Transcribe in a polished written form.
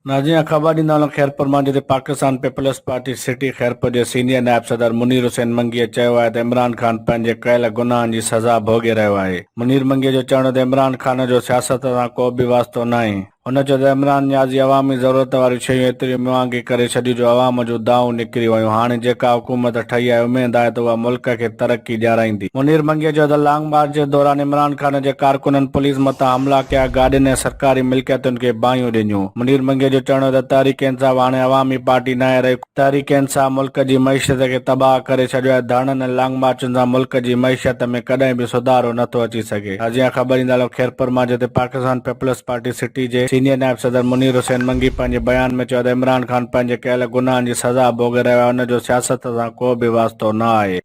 ناظرين خبر ڏيندا هلون خيرپور مان جتي Pakistan peoples party city Khairpur جي سينيئر نائب صدر منير حسين منگيء چيو آهي ته عمران خان پنهنجي ڪيل گناهن جي سزا ڀوڳي رهيو آهي. منير منگيء جو چوڻ هو ته عمران خان جو سياست سان ڪو به واسطو ناهي. هن چيو ته عمران نيازي عوامي ضرورت واريون شيون ايتريون مهانگي ڪري ڇڏيون جو عوام جون دانهون نڪري ويون، هاڻي جيڪا حڪومت ٺهي آهي اميد آهي ته اها ملڪ کي ترقي ڏيارائيندي. منير منگيء چيو ته لانگ مارچ جي دوران عمران خان جي ڪارڪنن پوليس مٿان حملا ڪيا، گاڏين ۽ سرڪاري ملڪيتن کي باهيون ڏنيون. منير منگيء جو چوڻ هو ته تحريڪ انصاف هاڻي عوامي پارٽي ناهي رهي، تحريڪ انصاف ملڪ جي معيشت کي تباهه ڪري ڇڏيو آهي، ڌرڻن ۽ لانگ مارچن سان ملڪ جي معيشت ۾ ڪڏهن به سڌارو نه ٿو اچي سگهي. نازيا خبر ايندا هلو خيرپور مان جتي پاڪستان پيپلز پارٽي سٽي جي سينيئر نائب صدر منير حسين منگي پنهنجي بيان ۾ چيو ته عمران خان پنهنجي ڪيل گناهن جي سزا ڀوڳي رهيو آهي، ان جو سياست سان ڪو به واسطو نه آهي.